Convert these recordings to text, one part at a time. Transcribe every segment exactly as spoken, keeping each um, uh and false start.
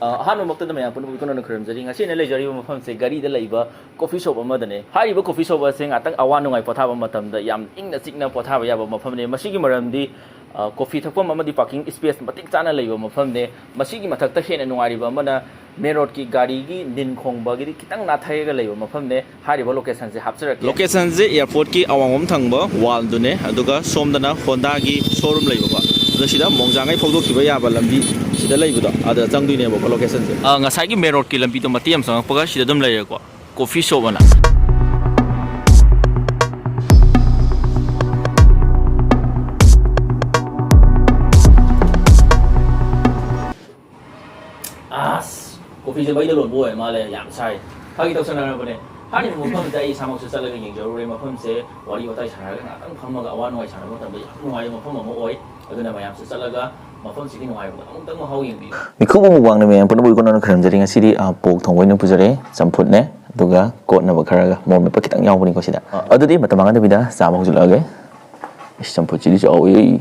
ꯑ, ꯑꯍꯥꯟꯕꯃꯛꯇꯗ ꯃꯌꯥꯝ ꯄꯨꯝꯅꯃꯛ ꯏꯀꯣꯟꯅꯅ ꯈꯨꯔꯨꯝꯖꯔꯤ꯫ ꯉꯁꯤ ꯑꯩꯅ ꯂꯩꯖꯔꯤꯕ ꯃꯐꯝꯁꯦ ꯘꯔꯤꯗ ꯂꯩꯕ ꯀꯣꯐꯤ ꯁꯣꯞ ꯑꯃꯗꯅꯦ꯫ ꯍꯥꯏꯔꯤꯕ ꯀꯣꯐꯤ ꯁꯣꯞ ꯑꯁꯦ ꯉꯥꯛꯇꯪ ꯑꯋꯥ ꯅꯨꯡꯉꯥꯏ ꯄꯣꯊꯥꯕ ꯃꯇꯝꯗ ꯌꯥꯝ ꯏꯪꯅ ꯆꯤꯛꯅ ꯄꯣꯊꯥꯕ ꯌꯥꯕ ꯃꯐꯝꯅꯦ꯫ ꯃꯁꯤꯒꯤ ꯃꯔꯝꯗꯤ, ꯑ, ꯀꯣꯐꯤ ꯊꯛꯐꯝ ꯑꯃꯗꯤ ꯄꯥꯔꯀꯤꯡ ꯁ꯭ꯄꯦꯁ ꯃꯇꯤꯛ ꯆꯥꯅ ꯂꯩꯕ ꯃꯐꯝꯅꯦ꯫ ꯃꯁꯤꯒꯤ ꯃꯊꯛꯇ ꯍꯦꯟꯅ ꯅꯨꯡꯉꯥꯏꯔꯤꯕ ꯑꯃꯅ ꯃꯦꯟ ꯔꯣꯗꯀꯤ ꯒꯥꯔꯤꯒꯤ ꯅꯤꯟ ꯈꯣꯡꯕꯒꯤꯗꯤ ꯈꯤꯇꯪ ꯅꯥꯊꯩꯔꯒ ꯂꯩꯕ ꯃꯐꯝꯅꯦ꯫ ꯍꯥꯏꯔꯤꯕ ꯂꯣꯀꯦꯁꯟꯁꯦ ꯍꯥꯞꯆꯔꯛꯀꯦ꯫ ꯂꯣꯀꯦꯁꯟꯁꯦ ꯑꯦꯌꯥꯔꯄꯣꯔꯠꯀꯤ ꯑꯋꯥꯡꯂꯣꯝ ꯊꯪꯕ ꯋꯥꯜꯗꯨꯅꯦ, ꯑꯗꯨꯒ ꯁꯣꯝꯗꯅ ꯍꯣꯟꯗꯥꯒꯤ ꯁꯣꯔꯨꯝ ꯂꯩꯕꯀꯣ꯫ ꯑꯗꯣ ꯁꯤꯗ ꯃꯣꯡꯖꯥꯡꯉꯩ ꯐꯥꯎꯗꯣꯛꯈꯤꯕ ꯌꯥꯕ ꯂꯝꯕꯤ ꯁꯤꯗ ꯂꯩꯕꯗꯣ, ꯑꯗ ꯆꯪꯗꯣꯏꯅꯦꯕꯀꯣ ꯂꯣꯀꯦꯁꯟꯁꯦ꯫ ꯑ, ꯉꯁꯥꯏꯒꯤ ꯃꯦꯟ ꯔꯣꯗꯀꯤ ꯂꯝꯕꯤꯗꯣ ꯃꯇꯦꯛ ꯑꯃ ꯆꯪꯉꯛꯄꯒ ꯁꯤꯗ ꯑꯗꯨꯝ ꯂꯩꯔꯦꯀꯣ, ꯀꯣꯐꯤ ꯁꯣꯞ ꯑꯅ꯫ ꯑꯁ, ꯀꯣꯐꯤꯁꯦ ꯃꯩꯗ ꯂꯣꯟꯕ ꯑꯣꯏꯔ ꯃꯥꯜꯂꯦ, ꯌꯥꯝ ꯁꯥꯏ꯫ ꯐꯥꯒꯤ ꯇꯧꯁꯟꯅꯔꯕꯅꯦ꯫ ꯍꯥꯏꯔꯤꯕ ꯃꯐꯝꯁꯤꯗ ꯑꯩ ꯏꯁꯥꯃꯛꯁꯨ ꯆꯠꯂꯒ ꯌꯦꯡꯖꯔꯨꯔꯦ꯫ ꯃꯐꯝꯁꯦ ꯋꯥꯔꯤ ꯋꯥꯇꯥꯏ ꯁꯥꯟꯅꯔꯒ ꯉꯥꯛꯇꯪ ꯐꯝꯃꯒ ꯑꯋꯥ ꯅꯨꯡꯉꯥꯏ ꯁꯥꯟꯅꯕ ꯃꯇꯝꯗ ꯌꯥꯝ ꯅꯨꯡꯉꯥꯏꯕ ꯃꯐꯝ ꯑꯃ ꯑꯣꯏ꯫ ꯑꯗꯨꯅ ꯃꯌꯥꯝꯁꯨ ꯆꯠꯂꯒ ꯃꯐꯝꯁꯤꯒꯤ ꯅꯨꯡꯉꯥꯏꯕꯗꯣ ꯑꯃꯨꯛꯇꯪ ꯃꯍꯥꯎ ꯌꯦꯡꯕꯤꯌꯨ꯫ ꯃꯤꯀꯨꯞ ꯑꯃ ꯋꯥꯡꯅ ꯃꯌꯥꯝ ꯄꯨꯝꯅꯃꯛ ꯏꯀꯣꯟꯅꯅ ꯈꯨꯔꯨꯝꯖꯔꯤ꯫ ꯉꯁꯤꯗꯤ, ꯑ, ꯄꯣꯛ ꯊꯣꯡꯕ ꯑꯣꯏꯅ ꯄꯨꯖꯔꯦ, ꯆꯝꯐꯨꯠꯅꯦ, ꯑꯗꯨꯒ ꯀꯣꯠꯅꯕ ꯈꯔꯒ ꯃꯣꯔꯣꯛ ꯃꯦꯠꯄ ꯈꯤꯇꯪ ꯌꯥꯎꯕꯅꯤꯀꯣ ꯁꯤꯗ꯫ ꯑ, ꯑꯗꯨꯗꯤ ꯃꯇꯝ ꯃꯥꯡꯍꯟꯗꯕꯤꯗ ꯆꯥꯕ ꯍꯧꯖꯤꯜꯂꯛꯑꯒꯦ꯫ ꯏꯁ, ꯆꯝꯐꯨꯠꯁꯤꯗꯤ ꯆꯥꯎꯋꯤ꯫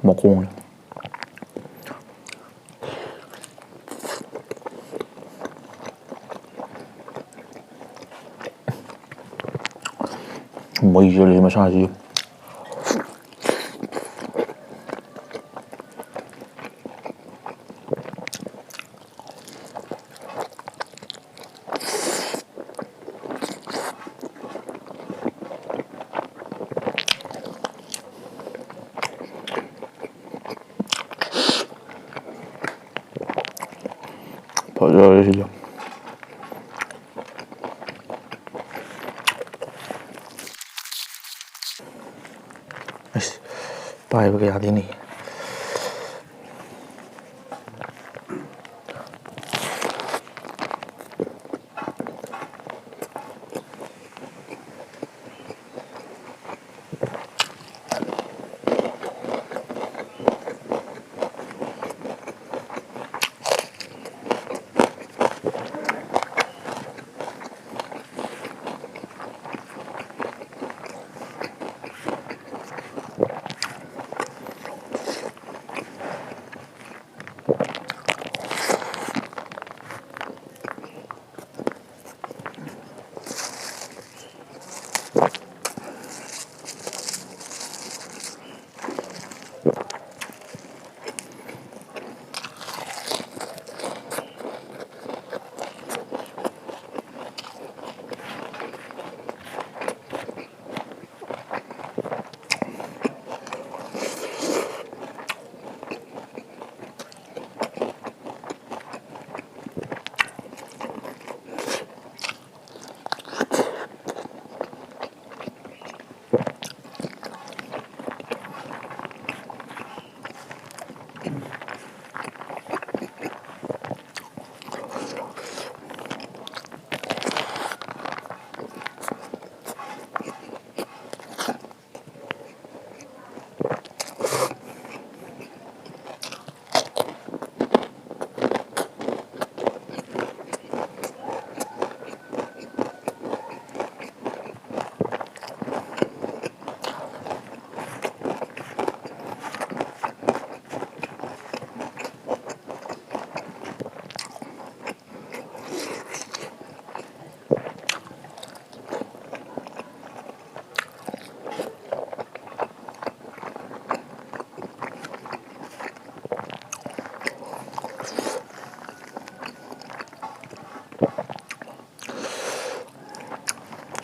ꯃꯈꯣꯡ꯫ ꯃꯩ ꯆꯠꯂꯤ ꯃꯁꯥꯁꯤ꯫ ꯐꯖꯔꯦ ꯁꯤꯗ꯫ ꯑꯁ, ꯄꯥꯏꯕꯒ ꯌꯥꯗꯦꯅꯦ꯫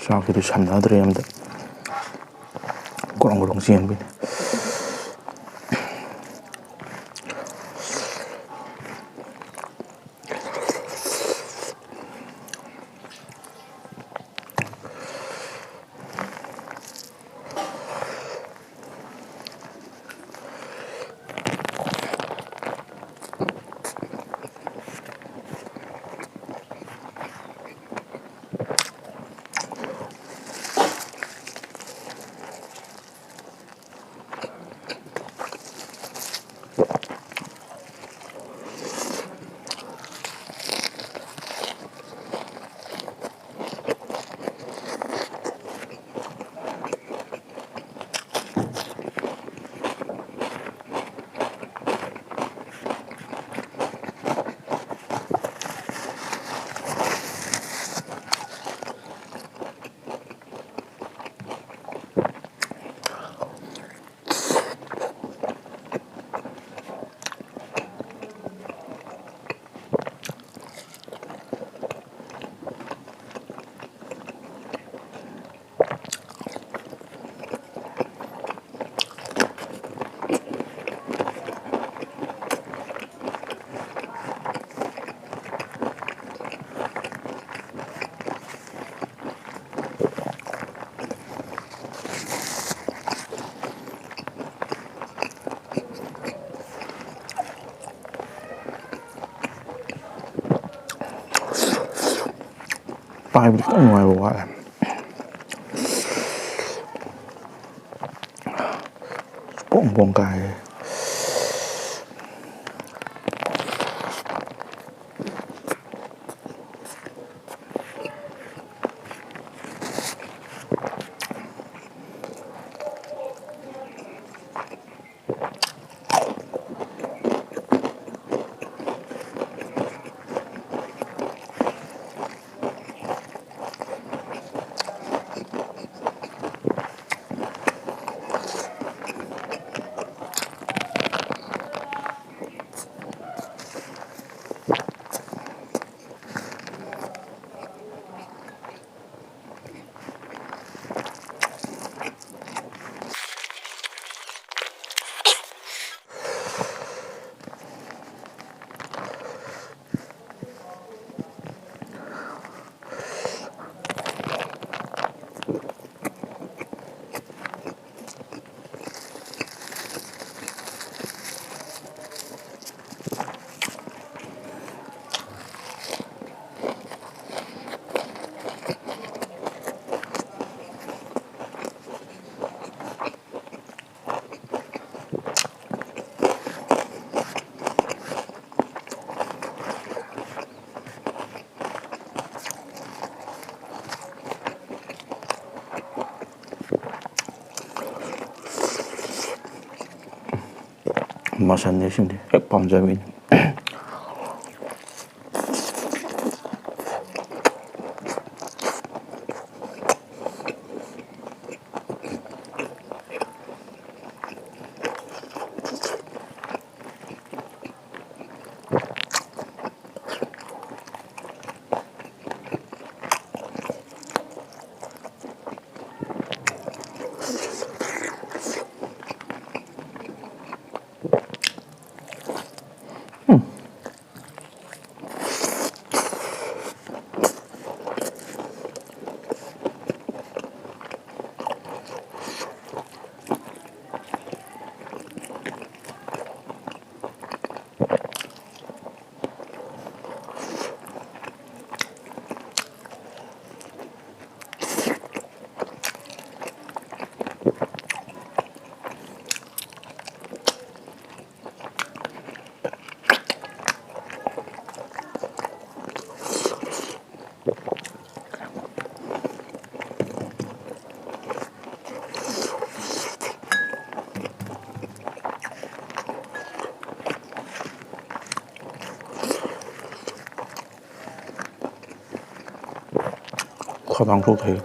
ꯆꯥꯛꯁꯤꯗꯤ ꯁꯝꯅꯗ꯭ꯔꯦ ꯑꯝꯇ꯫ ꯒ꯭ꯔꯣꯡ ꯒ꯭ꯔꯣꯡ ꯆꯦꯟꯕꯤꯅꯤ꯫ ꯄꯥꯏꯕꯗꯤ ꯈꯤꯇꯪ ꯅꯨꯡꯉꯥꯏꯕ ꯋꯥꯠꯂꯦ꯫ ꯄꯣꯡ ꯄꯣꯡ ꯀꯥꯏꯔꯦ꯫ ꯃꯁꯟꯅꯦ ꯁꯤꯡꯗꯤ ꯍꯦꯛ ꯄꯥꯝꯖꯕꯤꯅꯤ꯫ ꯈꯗꯥꯡ ꯆꯣꯛꯊꯩ꯫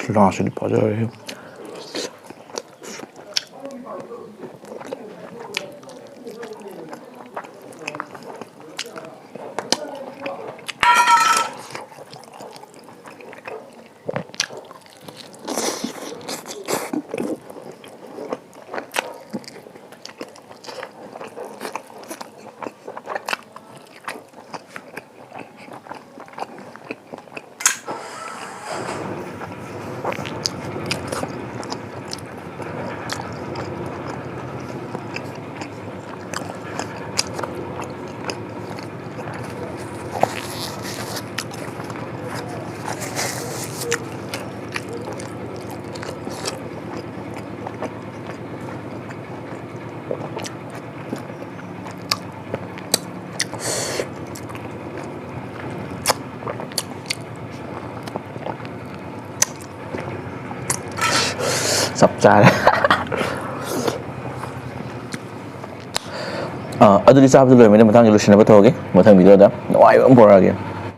ꯁꯤꯂꯥꯁꯤꯗꯤ ꯐꯖꯔꯦꯍꯦ꯫ ꯆꯞ ꯆꯥꯔꯦ꯫ ꯑꯥ, ꯑꯗꯨꯗꯤ ꯆꯥꯕꯗ ꯂꯣꯏꯔꯕꯅꯤꯅ ꯃꯊꯪꯒꯤ ꯂꯣꯏꯁꯤꯟꯅꯕ ꯇꯧꯔꯒꯦ꯫ ꯃꯊꯪ video ꯗ ꯅꯨꯡꯉꯥꯏꯕ ꯑꯃ ꯄꯨꯔꯛꯑꯒꯦ꯫